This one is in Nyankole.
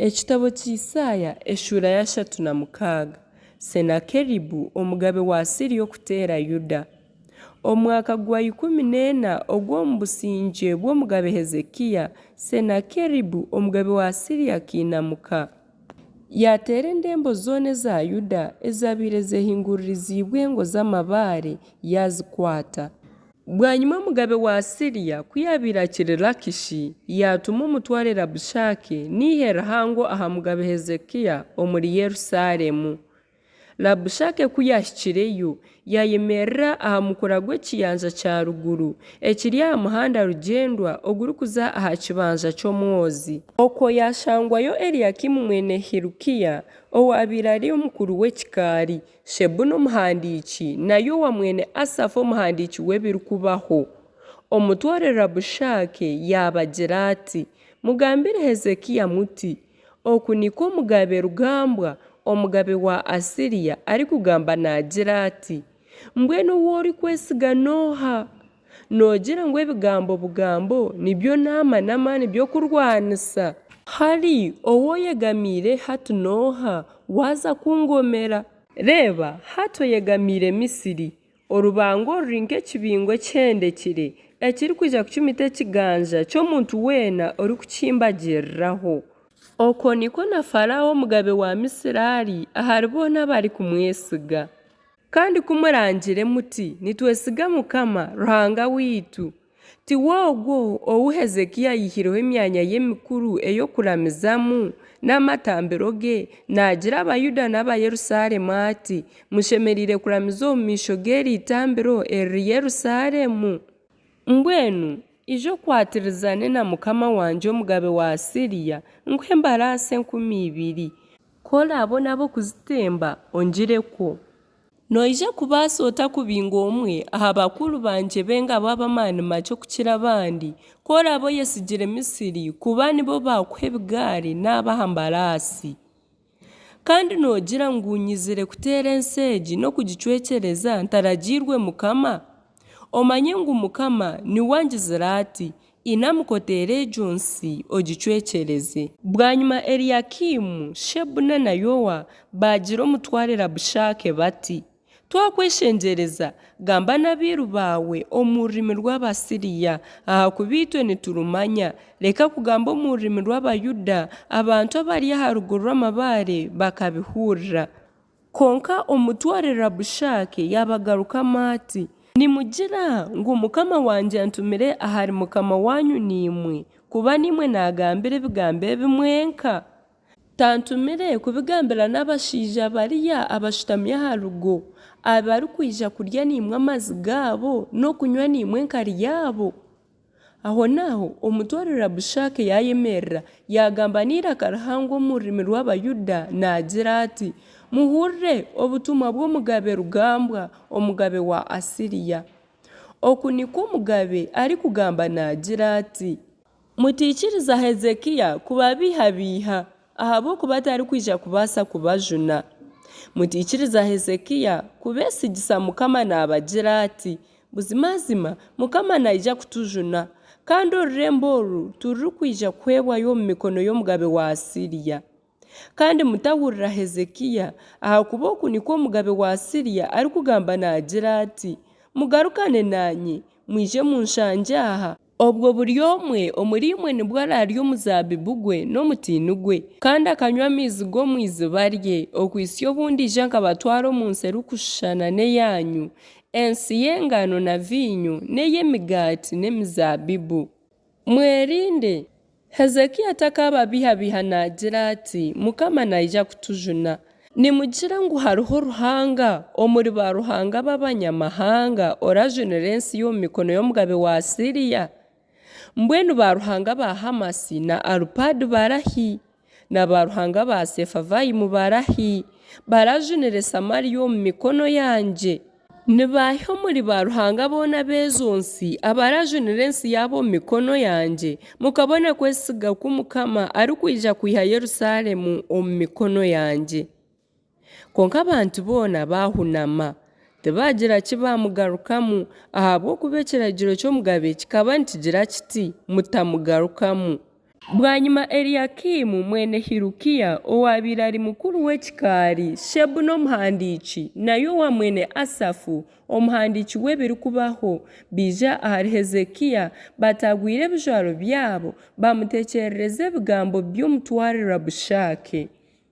Ekitabo kya Isaaya eshuura y'ashatu na mukaaga. Senakeribu omugabe wa Asiriya okuteera Yuda. Omu mwaka gwa 14 ogw'omu busingye bw'omugabe Hezekiya, Senakeribu omugabe wa Asiriya akainamuka, yaateera endembo zoona eza Yuda ezaabaire zeehinguririziibwe engo z'amabaare, yaazikwata. Bwanyima omugabe wa Asiriya ku yaabaire akiri Lakishi, yaatuma omutware Rabushaake n'eihe rihango aha mugabe Hezekiya omuri Yerusaalemu. Rabushaake ku yaahikireyo, yaayemerera aha mukura gw'ekiyanja kya ruguru ekiri aha muhanda rugyendwa ogurikuza aha kibanja ky'omwozi. Okwo yaashangwayo Eliyakimu mwene Hilukiya, owaabaire ari omukuru w'ekikaari, Shebuna omuhandiiki na Yoa mwene Asafu omuhandiiki w'ebirikubaho. Omutware Rabushaake yaabagira ati, Mugambire Hezekiya muti, Oku nikwo omugabe rugambwa, omugabe wa Asiriya arikugamba naagira ati, Mbwenu ou orikwesiga n'oha? Noogira ngu ebigambo bugambo nibyo naama n'amaani by'okurwanisa? Hari ou oyegamiire hati n'oha, waaza kungomera? Reeba, hati oyegamiire Misiri, orubango oruri nk'ekibingo ekihendekire, ekirikwija kucumita ekiganja ky'omuntu weena orikukihimbagiriraho. Okwo nikwo na Faraaho omugabe wa Misiri ari ahari boona abarikumwesiga. Kandi ku murangire muti, Nitwesiga Mukama, Ruhanga waitu, tiwe ogwo ou Hezekiya yaihireho emyanya ye emikuru ey'okuramizamu n'amatambiro ge, naagira Abayuda n'Abayerusalemu ati, Mushemereire kuramiza omu maisho g'eri itambiro eriri Yerusalemu? Mbwenu ija okwatirizane na mukama wangye omugabe wa Asiriya, nkuhe embaraasi 2000. Ku oraabone ab'okuzitemba, ongire kwo. Noija kubaasa ota kubinga omwe aha bakuru bangye b'engabo ab'amaani makye okukira abandi, ku oraabe oyesigire Misiri kuba nibo baakuha ebigaari n'ab'aha mbaraasi? Kandi noogira ngu nyizire kuteera ensi egi n'okugicwekyereza ntaragiirwe Mukama? Omanye ngu Mukama niwe angizire ati, Inamuka oteere egyo nsi, ogicwekyereze. Bwanyima Eliyakimu, Shebuna na Yoa baagira omutware Rabushaake bati, Twakweshengyereza, gamba n'abairu baawe omu rurimi rw'Abasiriya, ahakuba itwe niturumanya. Reka kugamba omu rurimi rw'Abayuda, abantu abari aha rugo rw'amabaare bakabihurira. Kwonka omutware Rabushaake yaabagarukamu ati, Nimugira ngu mukama wangye antumire ahari mukama waanyu naimwe, kuba niimwe naagambira ebigambo ebi mwenka? Tantumire kubigambira n'abashaija bariya abashutami aha rugo, abarikwija kurya naimwe amazi gaabo n'okunywa naimwe enkari yaabo? Ahonaaho omutware Rabushaake yaayemerera, yaagamba n'eiraka rihango omu rurimi rw'Abayuda naagira ati, Muhurire obutumwa bw'omugabe rugambwa, omugabe wa Asiriya. Oku nikwo omugabe arikugamba naagira ati. Mutaikiriza Hezekiya kubabeihabeiha, ahabw'okuba tarikwija kubaasa kubajuna. Mutaikiriza Hezekiya kubeesigisa Mukama naabagira ati, Buzimazima Mukama naija kutujuna, kandi orurembo oru tirurikwija kuheebwayo omu mikono y'omugabe wa Asiriya. Kandi mutahurira Hezekiya, ahakuba oku nikwo omugabe wa Asiriya arikugamba naagira ati, Mugarukane naanye, mwije munshangye aha. Obwo buri omwe omuriimwe nibwo araarye omuzaabibu gwe n'omutiini gwe, kandi akanywa amaizi g'omu iziba rye, okuhitsya obu ndiija nkabatwara omu nsi erikushushana n'eyaanyu, ensi y'engano na viinyo n'ey'emigaati n'emizaabibu. Mwerinde, Hezekiya atakaababiihabiiha naagira ati, Mukama naija kutujuna. Nimugira ngu hariho ruhanga omuri baaruhanga b'abanyamahanga orajunire ensi ye omu mikono y'omugabe wa Asiriya? Mbwenu baaruhanga ba Hamasi na Arupaadi barahi? Na baaruhanga ba Sefavaimu barahi? Barajunire Samariya omu mikono yangye? Ni baahi omuri baaruhanga boona ab'ezo nsi abarajunire ensi yaabo omu mikono yangye, mukabona kwesiga ku Mukama arikwija kwiha Yerusaalemu omu mikono yangye? Kwonka abantu boona baahunama, tibaagira ki baamugarukamu, ahabw'okuba ekiragiro ky'omugabe kikaba nikigira kiti, Mutamugarukamu. Bwanyima Eliyakimu mwene Hilukiya, owaabaire ari mukuru w'ekikaari, Shebuna omuhandiiki, na Yoa mwene Asafu, omuhandiiki w'ebirikubaho, baija ahari Hezekiya bataagwire ebijwaro byabo, baamuteekyerereza ebigambo by'omutware Rabushaake.